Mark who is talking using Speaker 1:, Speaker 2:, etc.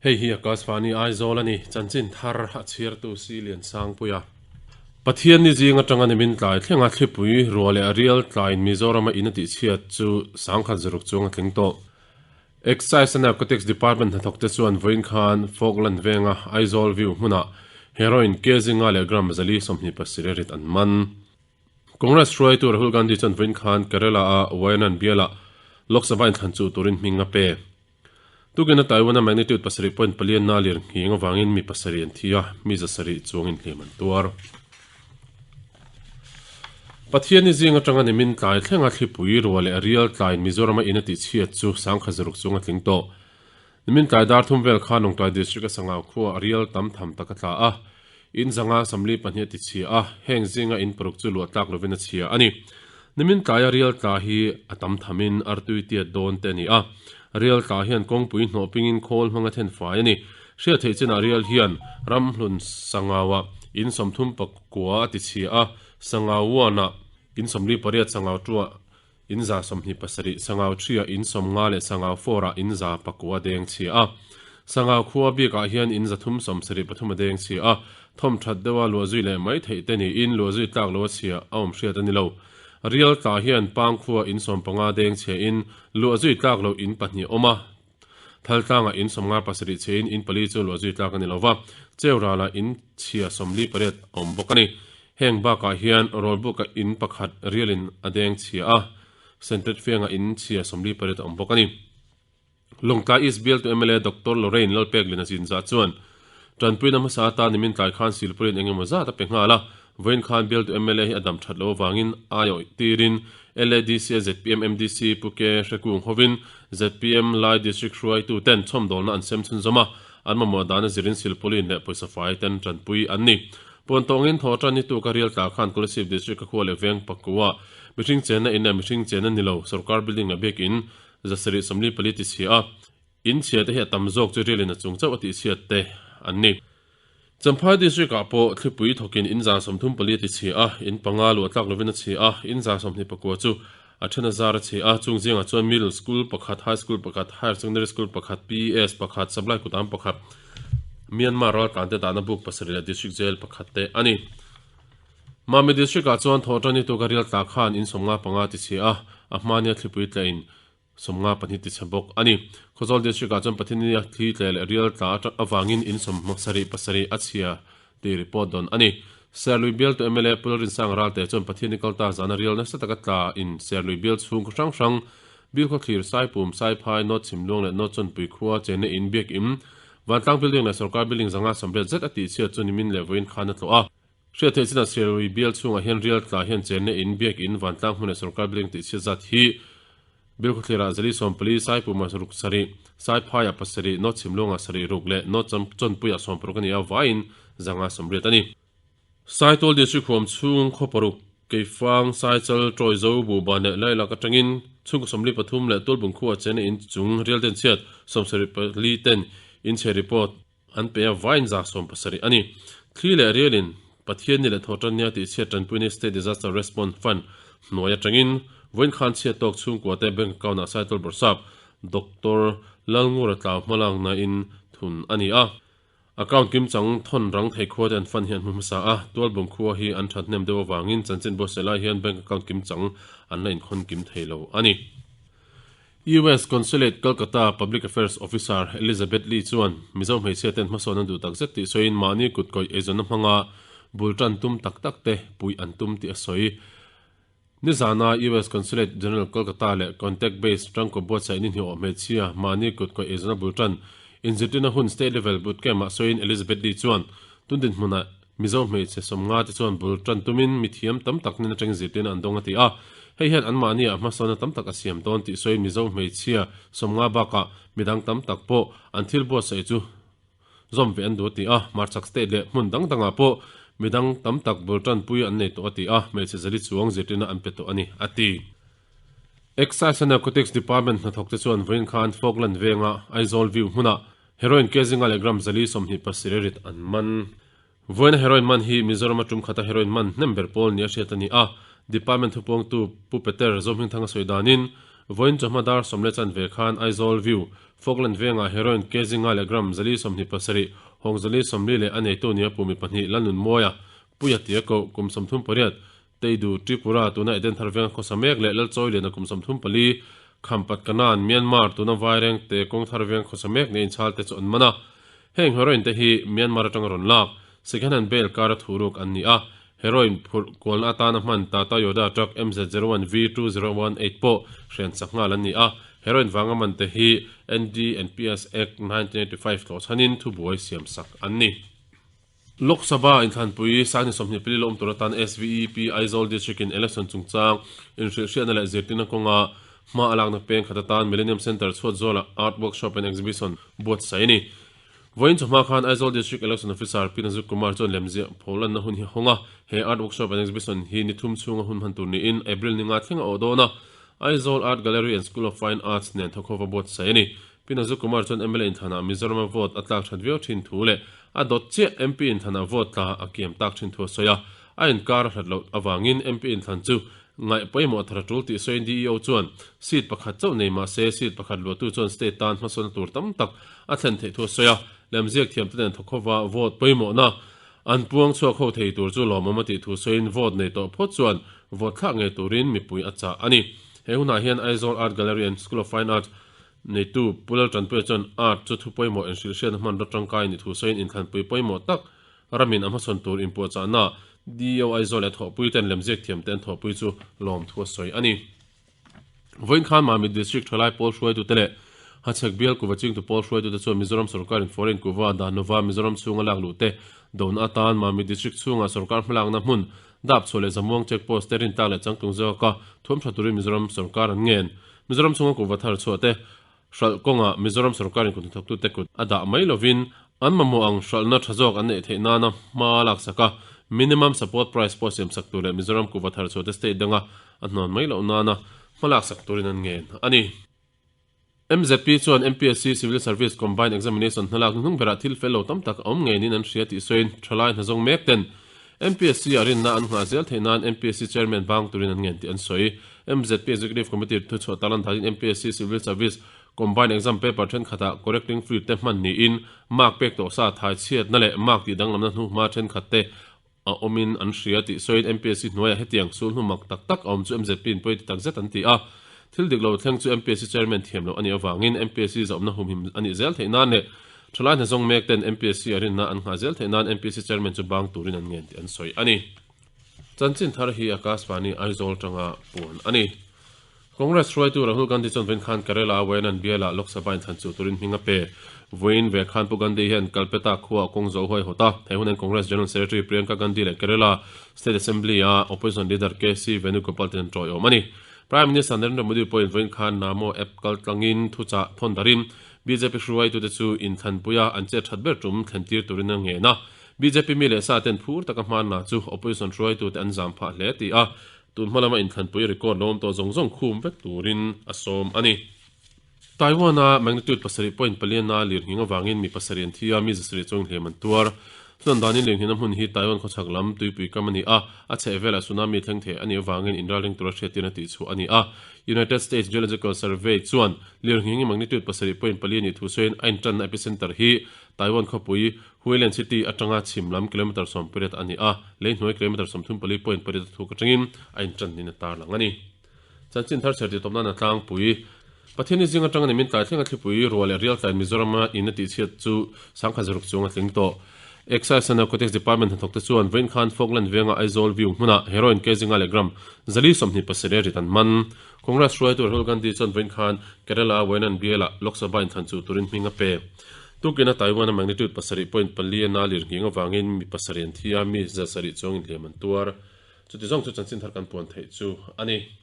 Speaker 1: Hei hi Akashvani Aizawl a ni, chanchin thar a chhiartu Si Liansangpuia. Pathian ni zing atanga nimin tlai thlenga thlipui ruah leh rial tlaiin Mizorama in a tihchhiat chu sangkhat zaruk chuang a tling tawh. Excise and Narcotics Department hnathawkte chuan vawiin khan Falkland venga Aizawl View hmunah heroin kg nga leh gram 427 rit an man. Congress hruaitu Rahul Gandhi chuan vawiin khan Kerala-a Wayanad bialah Lok Sabha inthlan chuh turin hming a pe. Tukin a Taiwan-a magnitude 7.4 na lir nghing avangin mi pasarih an thi a, mi zasarih chuangin hliam an tuar. Pathian ni zing atanga nimin tlai thlenga thlipui ruah leh rial tlaiin Mizorama in a tihchhiat chu sangkha zaruk chung a tling tawh. Nimin tlai dar thum vel khan Lawngtlai District a Sangau khua a rial tam tham tak a tla a, in zanga samli pahnih a tichhia a, heng zinga in paruk chu luah tlak lovin a chhia a ni. Nimin tlaia rial tla hi a tam thamin artui tiat dawn te a ni a, rial tla hian kawngpui hnawh pingin khawl hmanga then fai a ni. Hriat theih chinah rial hian ramhlun Sangauah in 30 pakua a tichhia a, Sangau uanah in 48 Sangau tuah in 27 Sangau thriah in 50 leh Sangau four-ah in 100 deng chhia a. Sangau khua bikah hian in 373 a deng chhia a, thawm that deuha luah zui leh mai theih te niin luah zui tlak lo a chhia a awm hriat a ni lo. Rial tla hian pang khua in 15 deng chhia in luah zui tlak lo in pahnih a awm a. Thal tlangah in 57 chhe in in pali chu luah zui tlak a ni lo va, cheu ralah in chhia 48 a awm bawk a ni. Heng bakah hian Rawlbuka in pakhat rialin a deng chhia a, Sentet Fianga in chhia 48 a awm bawk a ni. Lawngtlai East bialtu mla Doctor Lorraine Lalpeklina zinzah chuan tanpuina hmasa atan nimin tlai khan silpawlin eng emaw zat a pe nghal a, vawiin khan bialtu mla hi a dam that loh avangin aiawh tirin LADC a zpm MDC Pu Ke Hrekung hovin zpm Lai District hruaitu ten chhawmdawlna an sem chhunzawm a, an mamawh dana zirin silpawlin leh pawisa fai ten tanpui an ni. Puantawngin thaw tan ni tuk a rial tla khan Kolasib District a khua leh veng pakua mihring chenna in leh mihring chenna ni lo sorkar building leh biakin 744 ti chhia a, In chhia te hi a tam zawk chu rialin a chung chauh a tih chhiat te an ni. Champhai District ah pawh thlipui thawkin in 34 a ti chhia a, in panga luah tlak lovin a chhia a, in 24 chu a then a zar a chhia a, chung zingah chuan Middle School pakhat, High School pakhat, Higher Secondary School pakhat, PES pakhat, Supply Kutam pakhat, Myanmar raltlan te dahna buk pasarih leh District Jail pakhat te a ni. Mami District ah chuan thawhṭan ni tuka rial tla khan in 55 ti chhia a, a hmania thlipui tla in 52 ti chhe bawk a ni. Khawzawl District ah chuan Pathiania thli tle leh rial tla avangin in 77 a chhia tih report dawn a ni. Serlui bialtu mla Pu Lalrinsanga Ralte chuan Pathiani kalta zana rial nasa taka tla in Serlui bial chhung khaw hrang hrang Bilkhawthlir, Saipum, Saiphai, North Chhimluang leh North Chawnpui khua chenna in Biakim, Vantlang Building leh Sorkar Building 180 zet a tihchhiat chu nimin leh vawiin khan a tlawh a. Hriat theih chinah Serlui bial chhungah hian rial tla hian chenna in Biakin, Vantlang hmun leh Sorkar Building tihchhiat zat hi Bilkhawthlirah 440, Saipumah ruk sarih, Saiphaiah pasarih, North Chhimluangah sarih ruk leh North Chawnpuiah 60 a ni a, vaiin 180 a ni. Saitual District huam chhung khaw paruk, Keifang, Saichal, Tawizo, Buhban leh Lailak atangin chhungkaw 43 leh Tualbung khua chena in chung rial ten chhiat 74 ten inchhe report an pe a, vaiin 70 a ni. Thli leh rialin Pathianni leh Thawhtannia tih chhiat tanpuini State Disaster Response Fund hnuai atangin vawiin khan chhiat tawk chhungkua te bank account ah Saitual Bawrhsap Doctor Lalngura Tlau hmalakna in thun a ni a. Account kimchang thawn rang thei khua te an fund hi an hmu hmasa a, Tualbung khua hi an that hnem deuh avangin chanchin buatsaih lai hian bank account kimchang an la inkhawn kim thei lo a ni. US Consulate Kolkata Public Affairs Officer Elizabeth Lee chuan Mizo hmeichhia ten hmasawn an duh tak zet tih sawiin mahni kut kawih eizawnna hmanga bul tan tum tak tak te puih an tum tih a sawi. Nizana US Consulate General Kolkata leh Contact Base tangkaw buatsaih ni hniawh hmeichhia mahni kut kawih eizawnna bul tan inzirtirna hun State Level Bootcamp ah sawiin Elizabeth Lee chuan tun dinhmunah Mizo hmeichhe 50 te chuan bul tan tumin mithiam tam tak nen atangin zirtirna an dawng a ti a, hei hian anmahni ah hmasawnna tam tak a siam dawn tih sawiin Mizo hmeichhia 50 bakah midang tam tak pawh an thil buatsaih chu zawm ve an duh a ti a, Hmarchhak state leh hmun dang dangah pawh midang tam tak bul tanpui an nei tawh a ti a, hmeichhe zali chuang zirtirna an pe tawh a ni a ti. Excise and Narcotics Department hnathawk te chuan vawiin khan Falkland venga Aizawl View hmunah Heroin kezinga leh gram 427 rit an man. Vawiina heroin man hi Mizorama tum khata heroin man hnem ber pawl nia hriat a ni a, Department thupuangtu Pu Peter Zohmingthanga sawi danin, Vawiin chawhma dar sawmle chanve khan Aizawl View, Falkland vengah heroin kg nga leh gram 427, hawng 440 leh a neitu nia pumi pahnih Lalnunmawia, Puia tia koh, kum 38, Teidu, Tripura, tuna Edenthar venga khawsa mek leh Lalchawiliana kum 34, Khampat Kanan, Myanmar, tuna Vaireng te kawngthar veng khawsa mek nia inchhal te chu an man a. Heng heroin te hi Myanmar atanga rawn lak, second hand bail kara thuruk an ni a. Heroin phurh kualna atana hman Tata Yoda truck MZ zero one V two zero one eight pawh hrian chak nghal an ni a. Heroin vanga man te hi NDNPS Act 1985 tlawh chhanin thubuai siam sak an ni. Lok Sabha inthlanpui Sangni 24 la awm tur atan SVEP Aizawl District in election chungchang inhrilhhriatna leh zirtirna kawnga hma a lakna peng khat atan Millennium Centre chhuat zawlah Art Workshop and Exhibition buatsaih a ni. Vawiin chawhma khan Aizawl District Election Officer Pi Nazuk Kumar chuan lemziah pholanna hun hi a hawng a, he Art Workshop and Exhibition hi ni thum chhunga hun hman tur niin April ni nga thleng a awh dawn a, Aizawl Art Gallery and School of Fine Arts nen thawkhawva buatsaih a ni. Pi Nazuk Kumar chuan mla inthlanah Mizorama vote a tlak that viau thin thu leh a dawt chiah MP inthlanah vote tla a kiam tak thin thu a sawi a, a inkar a hlat loh avangin MP inthlan chu Ngaih pawimawh thar a tul tih sawiin DEO chuan seat pakhat chauh nei mah se seat pakhat luahtu chuan state tan hmasawnna tur tam tak a thlen theih thu a sawi a, lemziak thiamte nen thawk khawva vote pawimawhna an puang chhuak ho thei tur chu lawmawm a tih thu sawiin vote nei tawh phawt chuan vote thlak ngei turin mipui a chah a ni. He hunah hian Aizawl Art Gallery and School of Fine Arts neitu Pu Laltanpuia chuan art chu thu pawimawh inhrilhhriatna hmanraw tangkai ni thu sawiin inthlanpui pawimawh tak Ramin a hmasawn tur inpuahchahna DEO Aizawl leh thawhpui ten lemziak thiam te an thawhpui chu lawmthu a sawi a ni. Vawiin khan Mamit District thalai pawl hruaitute leh Hachhek bial kuva chingtu pawl hruaitute chuan Mizoram sawrkarin foreign kuva dan lova Mizoram chhunga lak luh te dona atan Mamit District chhunga sawrkar hmalakna hmun dap chhuah leh Zamuang Check Post te rintlak leh changtlung zawka thuam tha turin Mizoram sawrkar an ngen. Mizoram chhunga kuva thar chhuah te Hralh kawngah Mizoram sawrkarin kut hnathawktute kut a dah mai lovin an mamawh ang hralhna tha zawk an neih theih nana hma a laksak a, minimum support price pawh siamsak tur leh Mizoram kuhva thar chhuahte state danga a hnawn mai loh nana hma laksak turin an ngen a ni. MZP chuan MPSC Civil Service Combined Examination hna lak hnuhnung berah thil fel lo tam tak a awm ngei niin an hria tih sawiin thalai hnazawng mek ten MPSC ah rinna an nghah zel theih nan MPSC Chairman bang turin an ngen tih an sawi. MZP Executive Committee thuchhuah tarlan danin MPSC Civil Service Combined Exam paper thenkhatah correcting fluid te hman niin mark pek tawh sa thai chhiatna leh mark tih danglamna hnuhma thenkhat te a awmin an hria tih sawiin MPSC hnuaiah hetiang sul hnu mak tak tak a awm chu MZP in pawi ti takzet an ti a. Thil dik lo thleng chu MPSC Chairman thiam loh a nih avangin MPSC zahawmna humhim a nih zel theih nan leh Thalai hnazawng mek ten MPSC a rinna an nghah zel theih nan MPSC Chairman chu bang turin an ngen tih an sawi a ni. Chanchin thar hi Akashvani Aizawl tanga puan a ni. Congress hruaitu Rahul Gandhi chuan vawiin khan Kerala a Wayanad bialah Lok Sabha inthlan chuh turin hming a pe. Vawiin ve khan Pu Gandhi hian Kalpetta khuaah kawng zawh huai hawt a. He hunin Congress General Secretary Priyanka Gandhi leh Kerala State Assembly-a Opposition Leader KC Venugopal ten an tawiawm a ni. Prime Minister Narendra Modi pawhin vawiin khan Namo app kaltlangin thuchah thawn darin Bjp hruaitute chu inthlanpuia an chet that ber tum thlen tir turin a ngen a. Bjp mi leh sa ten phur taka hmanna chu opposition hruaitute an zam phah hle ti a, tun hma lama inthlanpui record lo awm tawh zawng zawng khum vek turin a sawm a ni. Taiwan-a magnitude pasarih point paliana lirnghing avangin mi pasarih an thi a, mi zasarih chuan hliam an tuar. Chuan danin lirnghina hmun hi Taiwan khawchhak lam tuipui kam a ni a, a chhehvelah tsunami thleng thei a nih avangin inralring tura hriattirna tihchhuah a ni a. United States Geological Survey chuan lirnghing magnitude pasarih point pali a nih thu sawiin a intanna epicenter hi Taiwan khawpui Hualien City atanga chhim lam kilometre 18 a ni a, lei hnuai kilometre 34.8 a thuk atangin a intannin a tarlang a ni. Chanchin thar chher tih tawp nana tlangpui Pathianni zing atanga nimin tlai thlenga thlipui ruah leh rial tlai Mizorama in a tihchhiat chu 10,600 chuang a tling tawh. Excise and Narcotics Department hnathawkte chuan vawiin khan Falkland venga Aizawl View hmunah heroin kg nga leh gram 427 a rit an man. Congress hruaitu Rahul Gandhi chuan vawiin khan Kerala-a Wayanad bialah Lok Sabha inthlan chuh turin hming a pe. Tukin-a Taiwan-a magnitude 7.4 a na lirnghing avangin mi pasarih an thi a, mi 700 chuangin hliam an tuar. Chuti zawng chu chanchin thar kan puan theih chu a ni.